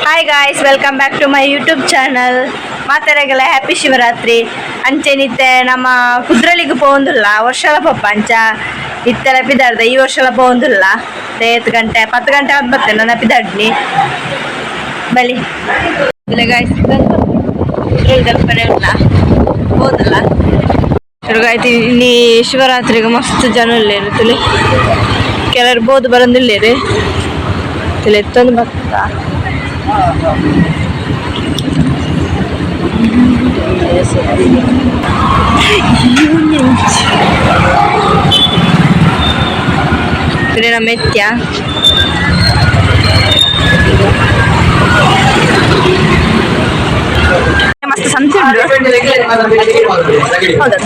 Hi guys, welcome back to my YouTube channel. ಮಾತೆರೆಗ್ಲ happy Shivaratri. ಅಂಚೆನಿತ್ತೆ ನಮ್ಮ ಕುದ್ರಳಿಗೆ ಪೋವೊಂದುಲ್ಲ ವರ್ಷಲ ಪೋಪ. ಅಂಚ ಇತ್ತೆಲ ಪಿದಾಡ್ದ, ಈ ವರ್ಷಲ ಪೋವೊಂದುಲ್ಲ. 8 ಗಂಟೆ 10 ಗಂಟೆ ಬತ್ತೆ ನನ್ನ ಪಿದಾಡ್ನಿ ಬಲಿ. ಗಾಯ್ಸ್, ಕುದ್ರಳಿ ದಲ್ಪನೆ ಉಲ್ಲ, ಪೋದುಲ್ಲ. ಶುರುಗಾಯ್ತು. ಇನ್ನಿ ಶಿವರಾತ್ರಿಗೆ ಮಸ್ತ್ ಜನ ಉಲ್ಲೆರ್ ತುಲೆ. ಕೆಲವರು ಬೋದು ಬರಂದುಲ್ಲೆರ್ ತುಲೆ, ಎತ್ತೊಂದು ಬತ್ತ. ತುಲೆ ನಮ್ಮ ಎತ್ಯ. ಮಸ್ತ್ ಸಂತೆ ಉಂಟು, ಹೌದಾ?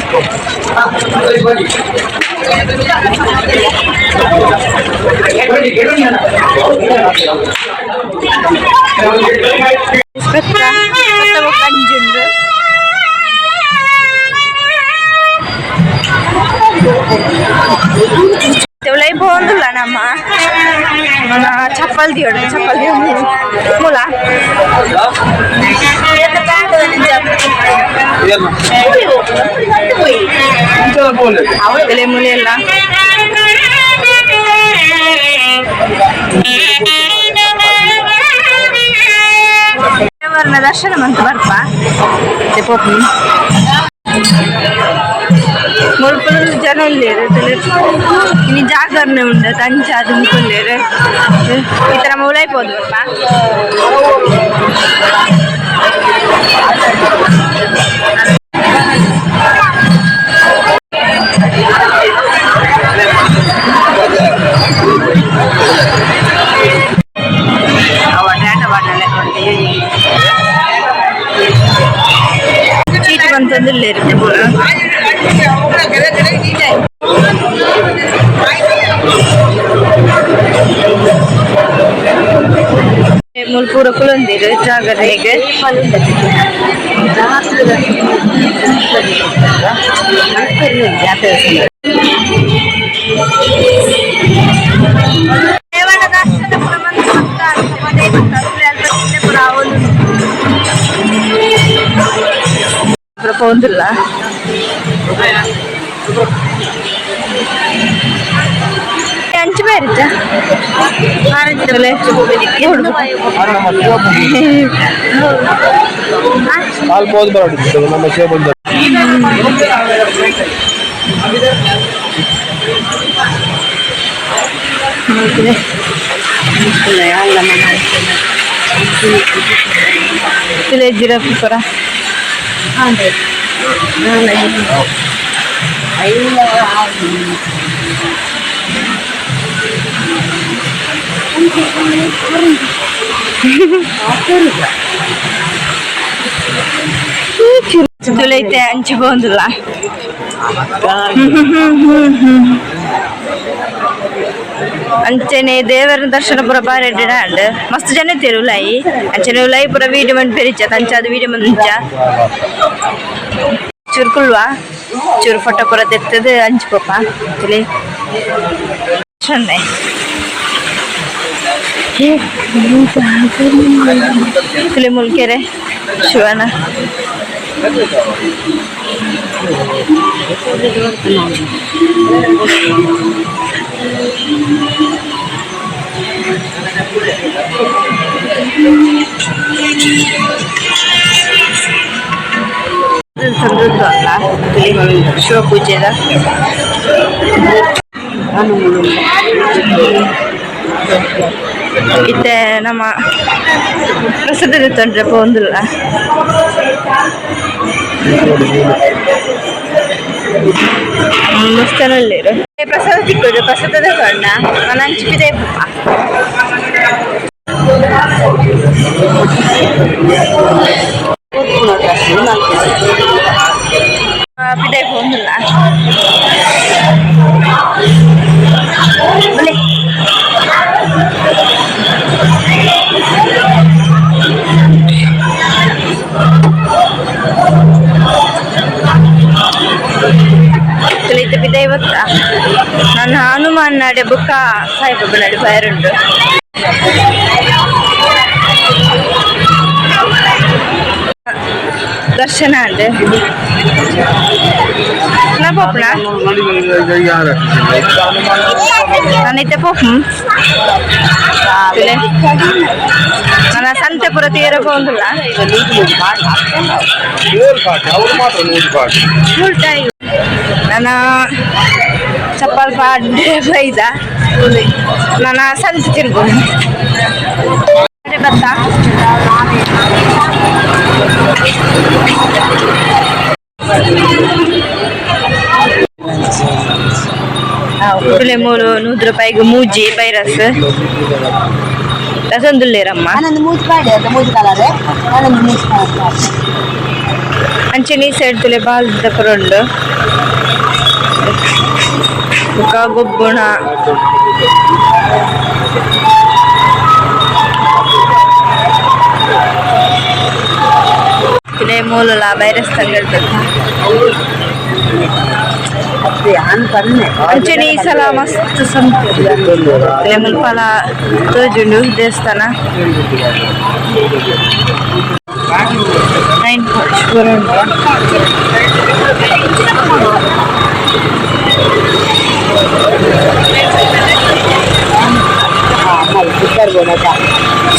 ಪೆತ್ತ ಪೆತ್ತ ಬೊಕ್ಕ ಅಂಜಿ ಉಂಡು. ಉಲೈ ಪೋವೊಂದುಲ್ಲ ನಮ್ಮ. ಚಪ್ಪಲ್ ದಿಯೋಡು, ಚಪ್ಪಲ್ ದಿಯೋ ಮೂಲ. ಎಲೆ ಮುಲಿ ಎಲ್ಲ. ದೇವರನ್ನ ದರ್ಶನ ಮಂತ್ ಬರ್ಪ ಪೋಪಿ. ಮುಲ್ಪ ಜನ ಉಲ್ಲೆರ್. ಇನಿ ಜಾಗರಣೆ ಉಂಡು, ಅಂಚಾದ್ ಮುಕುಲ್ಲೆರ್. ಈ ತರ ಉಲೈ ಪೋದು ಬರ್ಪ. ಚೀಟಿ ಬಂತಂದುಲ್ಲೆರ್. ಮುಲ್ಪ ಪೂರ ಕುಲೊಂದೆರ್ ಜಾಗರಣೆಗ್. ದೇವನ ದರ್ಶನ ಪೂರ ಮಂತ್ ಮಸ್ತ್ ಆಂಡ್. ಅಲ್ಪ ತಿಂದೆ ಪೂರ ಆವೊಂದುಂಡು. ಪೂರ ಪೋವೊಂದುಲ್ಲ. ಅಂಚು ಬೇರಿತ್ತ. ಕಾಲ್ ಪೋದು ಬರೋಡು ನಮ್ಮ ಶಿವ ಬಂದ. ಜಿರಫ್ ಪೂರ. ತುಲೈತೆ ಅಂಚೆ ಪೋವೊಂದುಲ್ಲ. ಅಂಚನೆ ದೇವರ ದರ್ಶನ ಪೂರ ಬಾರಿ ಎಡ್ಡೆ ಆಂಡ್. ಮಸ್ತ್ ಜನ ಇತ್ತೆರ್ ಉಲಾಯಿ. ಅಂಚನೆ ಉಲಾಯಿ ಪೂರ ವೀಡಿಯೋ ಮನ್ಪೆರಿಜ್ಜ, ಅಂಚಾದ್ ವೀಡಿಯೋ ಮಂಚ ಚೂರು ಕುಲ್ವ, ಚೂರು ಫೋಟೋ ಪೂರ ದೆತ್ತದ್ ಅಂಚಿ ಪೋಪ. ತುಲೆ ಚಂದ. ತುಲೆ ಮುಲ್ಕೆರೆ ಶಿವನ. ಅಲ್ಲ, ಶಿವ ಪೂಜೆದ. ಇತ್ತೆ ನಮ್ಮ ಪ್ರಸಾದ ತೊಂದ್ರೆ ಪೋಂದುಲ್ಲ. ಮಸ್ತ್ ಉಲ್ಲೆರ್. ಪ್ರಸಾದ ತಿಕ್ಕೊಡು. ಪ್ರಸಾದ ತೊಂಡ ನನ ಅಂಚಿ ಪಿದಯಿ ಪೋಪ. ಪಿದಯಿ ಪೋವೊಂದುಲ್ಲ ಬಲೆ. ಇತ್ತೆ ಪಿದಯಿ ಬತ್ತ. ನಾನು ಹನುಮಾನ್ ನಡೆ ಬುಕ್ಕ ಸಾಯಿಬಾಬಾ ನಡೆ ಪೋಯೆರುಂಡು. ದರ್ಶನ ಅಂಡ್ ನಾ ಪೋಪುಣ ನಾನಿತ್ತೆ ಪೋಪು ನನ್ನ ಸಂತೆ ಪೂರ ತೀರ ಪೋಂದುಲ್ಲ. ಅವ್ರು ಮಾತ್ರ ನೂರು ಪಾಟ್. ಫುಲ್ ಟೈಮ್ ನನ್ನ ಚಪ್ಪಲ್ ಪಾಡ್ ಬೈದ ನನ್ನ ಸಂತೆ ತಿರುಗು ಬತ್ತಾ. ಮೂರು 100 ರೂಪಾಯಿಗೆ ಮೂಜಿ ಬೈರಸ್ ರಸಂದುಲ್ಲೇರಮ್ಮ. ನಾನೊಂದು ಮೂಜಿ ಪಾಡಿ ಅದ ಮೂಜಿ ಕಲರ್, ನಾನೊಂದು ಮೂಜಿ ಕಲರ್. ಅಂಚನೆ ಈ ಸೈಡ್ ತುಲೆ ಬಾಲ್ದ ಪುರ ಉಂಡು. ಬೊಕ್ಕ ಗೊಬ್ಬುಣ ತುಲೆ ಮೂಲಲ ಬೈರಸ್ ತಂಗಡ್ತದ. ಅಂಚನೆ ಈ ಸಲ ಮಸ್ತ್ ಸಂತೆ. ತುಲೆ ಮುಲ್ಪಲ ತೋಜುಂಡು ದೇವಸ್ಥಾನ ನೈನ್ ಪೂರ ಉಂಡು. ಸ್ಟಿಕ್ಕರ್ ಬೋಡಕ.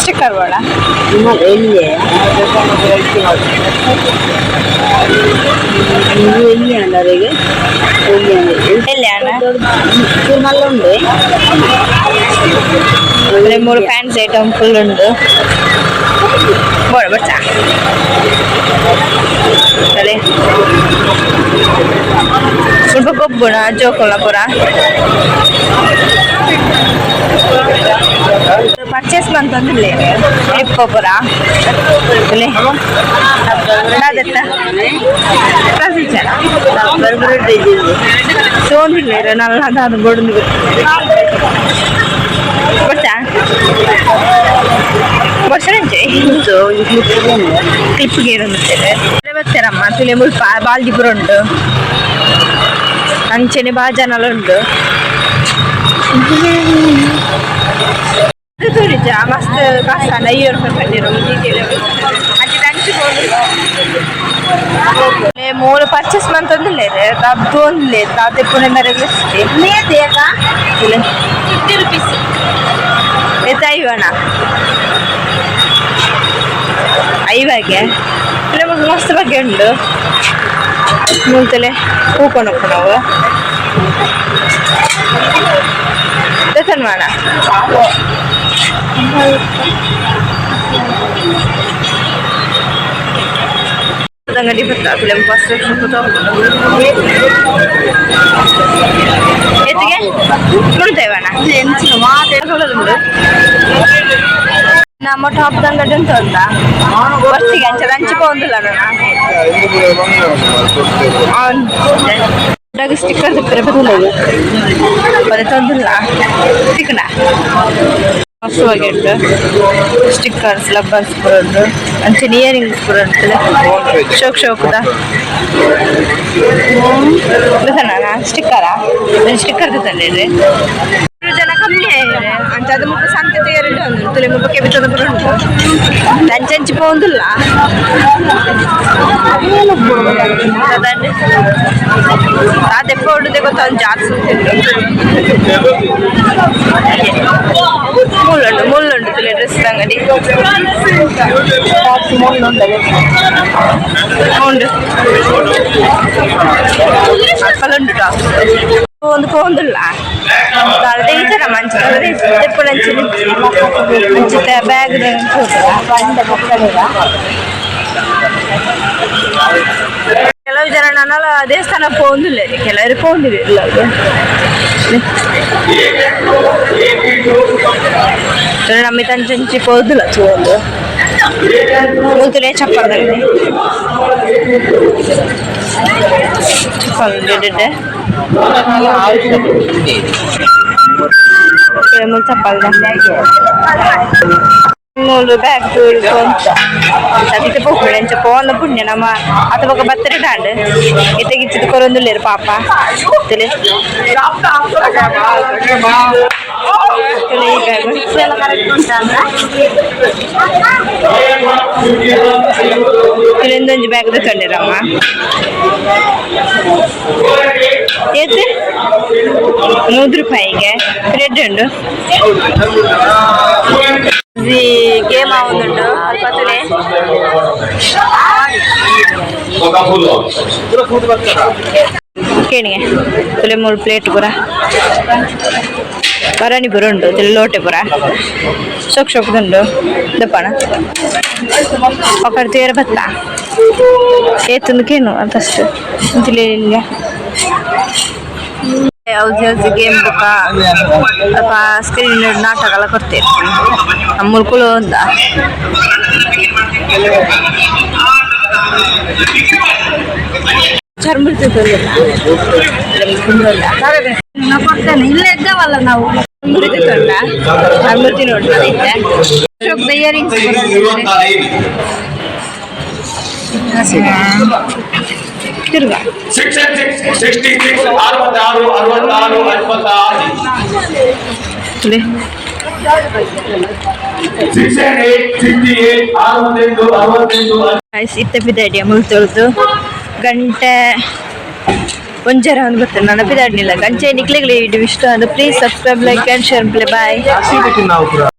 ಸ್ಟಿಕ್ಕರ್ ಬೇಡ. ನಿಮ್ಮ ಎಲ್ಲಿಯೇ ನೀವು ಎಲ್ಲಿ ಅಂಡರಿಗೆ ಎಲ್ಲಿ? ಎಲ್ಲಿ ಅಣ್ಣ? ಚೂರು ಮಲ್ಲ ಉಂಡೆ. ಅಂದ್ರೆ ಮೂರು pants item full ಉಂಡು. ಬೋಡ ಬಚ್ಚ ಸರಿ. ಸ್ವಲ್ಪ ಗೊಬ್ಬುಣ ಜೋಕುಲ ಪೂರ ಪರ್ಚೇಸ್ ಮಂತಂದಿಲ್ಲ ಇಪ್ಪ ಪೂರ ಇಲ್ಲಿ ದಾದತ್ತ ಸೋಂದಿಲ್ಲ ನಲ್ಲ ದಾದ ಬೋಡು ಬಚ್ಚ ಬಚ್ಚರಂಚೆ ಕ್ಲಿಪ್ ಗೇರೊಂದಿತ್ತೇವೆ ಬತ್ತೇರಮ್ಮ. ತುಲೆ ಮುಲ್ಪ ಬಾಲ್ದಿ ಪೂರ ಉಂಡು. ಅಂಚೆನೆ ಬಾ ಜನಲ ಉಂಡು. ತೂರಿಜ ಮಸ್ತ್ ಕಾಸಾನ 5 ರೂಪಾಯಿ ಪಂಡಿರು. ಅಂಚೆ ಅಂಚೆ ಮೂಲು ಪರ್ಚೇಸ್ ಮಂತೊಂದಿಲ್ಲ ತೋಂದಿಲ್ಲ ತಾತೆ ಪುಣೆ ಮೇರೆಗೆ. ₹50 ಎತ್ತ ಐವಣ ಐವಾಗೆ ನಮಗೆ ಮಸ್ತ್ ಬಗ್ಗೆ ಉಂಡು. ಮೂಲ್ತಲೆ ಹೂಕೊಂಡು ನಾವು ದಸನ್ ಮಾಡ. ಅಂಗಡಿ ಬರ್ತಾ ಫಸ್ಟ್ ಎತ್ತಿಗೆ ಮುಳ್ತೇವಣ್ಣ ಉಂಡು. ನಮ್ಮ ಟಾಪ್ ಅಂಗಡಿ ಅಂತ ಉಂಟಾ ಬರ್ತಿಗೆ ಅಂಚೆ ಅಂಚೆ ಪೋಂದಿಲ್ಲ ನನ್ನ. ಸ್ಟಿಕ್ಕರ್ ಬರೆ ತಂದಿಲ್ಲ ತಿಕ್ಕಣ ಮಸ್ತ್ ಉಂಟು. ಸ್ಟಿಕ್ಕರ್ಸ್ ಲಬ್ಬರ್ಸ್ ಪೂರ ಉಂಟು. ಅಂಚನೆ ಇಯರಿಂಗ್ಸ್ ಪೂರ ಉಂಟು ಶೋಕ್ ಶೋಕ್ದ. ಸ್ಟಿಕ್ಕರಾ ಸ್ಟಿಕ್ಕರ್ ತಂದಿಡ್ರಿ. ಜನ ಕಮ್ಮಿ ಆಗಿದೆ ಅಂಚ ಅದು ಮುಪ್ಪ ಸಂತೆ ಎರಡು ಒಂದು ತುಲೆ ಮುಪ್ಪ ಕೆಬಿತದ ಪೂರ ಉಂಟು. ಅಂಚೆ ಅಂಚೆ ಪೋಂದಿಲ್ಲ ಅದಂಡೆ ಅದೇ ಪೌಡ್ದೆ ಗೊತ್ತ ಜಾಸ್ತಿ. ಮುಳ್ಳುಂಡು ಮುಳ್ಳುಂಡು ತುಲೆ ಡ್ರೆಸ್ ಅಂಗಡಿ ಉಂಡು. ಅಪ್ಪಲುಂಡು ಟಾಪ್ಸ್ ಒಂದು ಪೋಂದುಲ್ಲ ದೇತರ ಮಂಚ ತೆಪ್ಪುನಂಚಿ ಅಂಚಿತ ಬ್ಯಾಗ್. ಕೆಲವು ಜನ ನನ್ನಲ್ಲ ದೇವಸ್ಥಾನ ಪೋಂದಿಲ್ಲ, ಕೆಲವರು ಪೋಂದಿಲ್ಲ. ಇಲ್ಲ ನಮ್ಮ ತಂಚಂಚಿ ಪೋದಿಲ್ಲ ತೂವೊಂದು ಮೂತುಲೇ ಚಪ್ಪಲ್ದಲ್ಲಿ ಚಪ್ಪಲ್ ಡೆಡ್ಡೆ ಚಪ್ಪಲ್ದ ಮೂಲು ಬ್ಯಾಗ್ ಸದಿತ ಪೋಪುಂಡು. ಅಂಚ ಪೋವೊಂದ ಪುಣ್ಯ ನಮ್ಮ ಅತ ಬೊಕ ಬತ್ತರೆ ಟಾಂಡ್ ಇತ್ತೆ ಗಿಚ್ಚಿದ್ ಕೊರೊಂದುಲ್ಲೆರ್ ಪಾಪ. ತುಲೆ ತುಲೆ ಈ ಬ್ಯಾಗ್. ಇನ್ನೊಂದೊಂಜಿ ಬ್ಯಾಗ್ ತಗೊಂಡಿರಮ್ಮ. ಏತ್? 100 ರೂಪಾಯಿಗೆ. ರೆಡ್ ಉಂಡು. ಗೇಮ್ ಆವೊಂದುಂಡು ಅಲ್ಪ ತೂಲೆ. ಕೇಣಿಗೆ ತುಲೆ, ಮೂರು ಪ್ಲೇಟ್ ಪೂರ, ಬರಣಿ ಪೂರ ಉಂಡು. ತುಲೆ ಲೋಟೆ ಪೂರ ಸೊಕ್ ಸೊಕ್ದುಂಡು. ದಪ್ಪಣ ಪಕಡ್ ತೇರ ಬತ್ತ ಏತುಂದು ಕೇನು ಫಸ್ಟ್ ತುಲೆ. ಇಲ್ಲ, ಹೌದು ಹೌದು, ಗೇಮ್ ಬುಕ್ಕ ಅಲ್ಪ ಸ್ಕ್ರೀನ್ ನಾಟಕ ಎಲ್ಲ ಕೊಡ್ತೇವೆ. ನಮ್ಮ ಕುಲು ಒಂದ ಚರ್ಮುರ್ತಿ ತಂದಿಲ್ಲ. ಕೊಡ್ತೇನೆ, ಇಲ್ಲ ಇದ್ದಾವಲ್ಲ ನಾವು. ಚರ್ಮುರ್ತಿ ತೊಂಡ, ಚರ್ಮುರ್ತಿ ನೋಡ್ತಾ ಇಯರಿಂಗ್ಸ್. ತಿರ್ಗಾ. 6 and 6, 66, 66, 66, 66. ತುಲೆ. 6 and 8, 68, 68, 68. ಇತ್ತೆ ಪಿದಾಡಿಯ ಮುಲ್ತೊಳ್ದು ಗಂಟೆ ಒಂಜರ ಒಂದು ಬರ್ತದೆ. ನನ್ನ ಪಿದಾಡ್ನಿಲ್ಲ ಗಂಟೆ. ನಿಕ್ಲೆಗ್ಲೆ ವಿಡಿಯೋ ಇಷ್ಟ ಅಂದ್ರೆ please subscribe, like and share. Play bye. ನಾವು ಪೂರ.